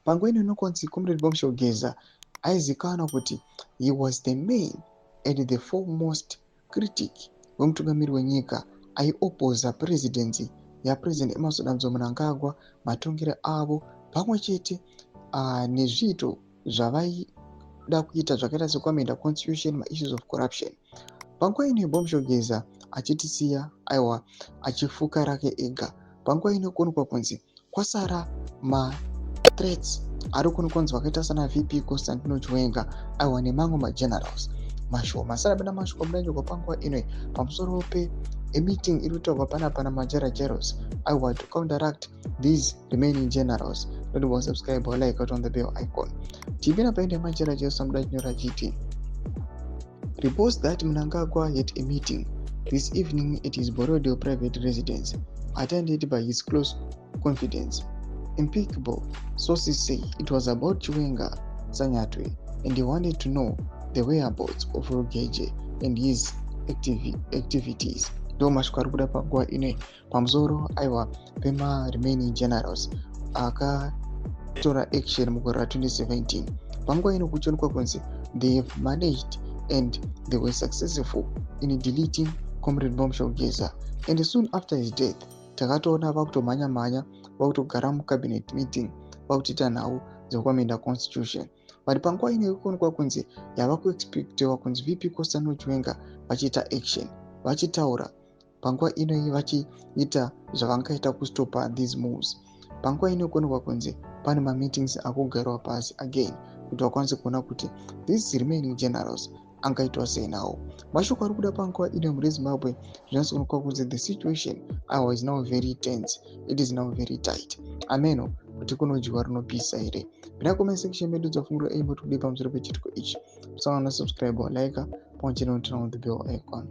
Panguva ino inokonzi Comrade Bombshell Geza aizikanwa kuti he was the main and the foremost critic wemutungamiri wenyika, aiopoza presidency yaPresident Emmerson Dambudzo Mnangagwa, matongero avo pamwe chete nezviito zvavaida kuita zvakaita sekuamenda constitution, maissues of corruption. Panguva ino Bombshell Geza achitisiya, aiwa, achifuka rake ega. Panguva ino kuonekwa kunzi kwasara mathreats ari kuonekwa kunzi vakaita sana VP Constantino Chiwenga, aiwa, nemamwe magenerals mashoma. Sarapinda mashoko mudanjirwa panguva ino pamusoro pemeeting iri kutaurwa panapa namajara generals, aiwa, to counteract these remaining generals. Don't subscribe or like on the bell icon. Tipinda paende yamajara generals amuda chinyora chiti, "Reports that Mnangagwa had a meeting this evening at his Borrowdale private residence, attended by his close confidants. Impeccable sources say it was about Chiwenga Sanyatwe and he wanted to know the whereabouts of Rugeje and his activities." Ndo mashoko ari kuda panguva ino pamusoro, aiwa, pemaremaining generals akatora action mugore ra2017. Panguva ino kuchionekwa kunzi they have managed and they were successful in deleting Comrade Bombshell Geza, and soon after his death takatoona vakutomhanya mhanya, vakutogara mucabinet meeting, vakutoita nhau dzekuamenda constitution. But panguva ino ikuonekwa kunzi yava kuexpectewa kunzi VP Constantino Chiwenga vachiita action, vachitaura panguva inoi, vachiita zvavangaita kustopa these moves. Panguva ino kuonekwa kunzi pane mameetings akugarwa pasi again kuti vakwanise kuona kuti these remaining generals angaitwa sei nawo. Mashoko ari kuda panguva ino muri Zimbabwe, zvinatsoonekwa kunzi the situation, aiwa, is now very tense, it is now very tight. Ameno kuti kunodyiwa rinopisa here. Pinda comment section medu, dzafungura aimbo tikudii pamusoro pechitiko ichi. Musangana subscribe, like pamwe chete noturn on the bell icon.